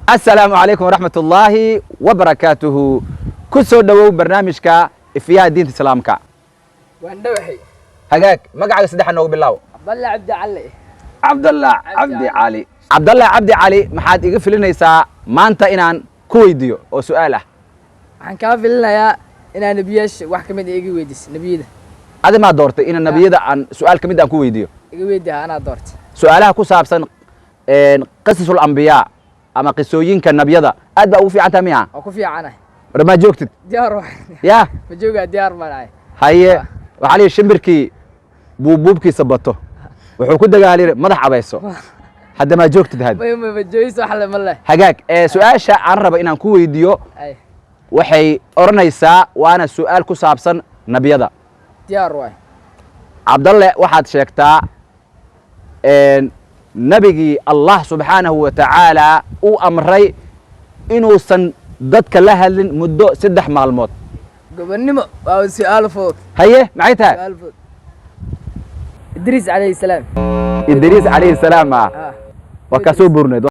Asalaamu calaykum waraxmat ullaahi wabarakaatuhu. Ku soo dhowow barnaamijka Ifiyaha Diinta Islaamka. Waan dhawahay. Hagaag, magacaaga saddexa noogu bilaaw. Cabdalla Cabdi Cali. Cabdallah Cabdi Cali. Cabdallah Cabdi Cali, maxaad iga filinaysaa maanta inaan ku weydiiyo oo su'aal ah? Waxaan kaa filinayaa inaa nebiyaasha wax ka mid a iga weydiiso, nebiyada. Adi maa doortay ina nebiyada aan su'aal ka mid aan ku weydiiyo? Iga weydiiha, anaa doortay. Su'aalaha ku saabsan qisasul ambiyaa ama qisooyinka nabiyada aad baa ugu fiican tahay miya? Waa ku fiicanahay. War maa joogtid? Diyaar waay. Ya. Ma joogaa, diyaar baan ahay. Haye, waxaa la yidhi shimbirkii buubuubkiisa bato wuxuu ku dagaaliri madax abayso. Hadda maa joogtid had? Ma joogis, wax le ma leh. Hagaag, ee su-aasha aan raba inaan ku weydiiyo ay waxay odhanaysaa, waana su'aal ku saabsan nabiyada. Diyaar waay. Cabdalle, waxaad sheegtaa nabigii Allah subxaanahu wa tacaala uu amray inuusan dadka la hadlin muddo 3 maalmood. Gobonnimo, waa su-aal fudud. Haye, maxay tahay? Su-aal fudud, Idriis calayhi salaam. Idriis calayhi salaam ah? Ah. Waa kaa soo burneed.